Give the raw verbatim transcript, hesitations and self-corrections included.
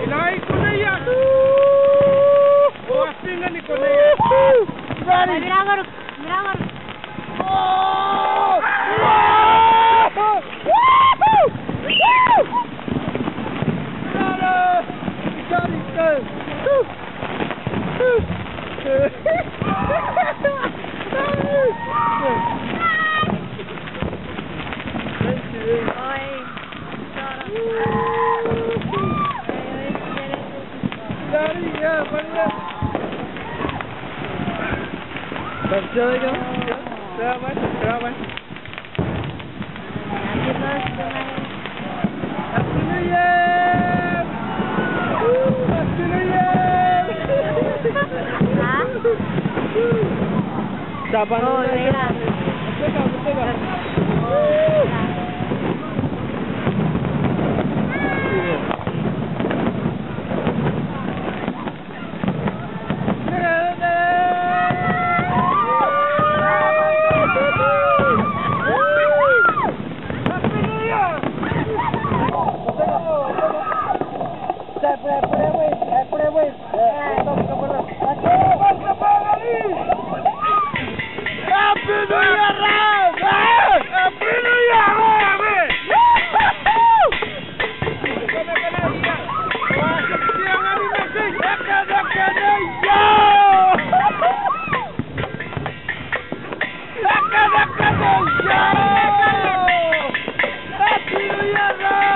Ina i koneia. Oua fingeni koneia. Mira ngonuk, mira ngonuk. Oh! Woo! Woo! Woo! Happy New Year! Woo! Happy New Year! Tapan. Oh, mira. Happy New Year, Ram! Happy New Year, Ram!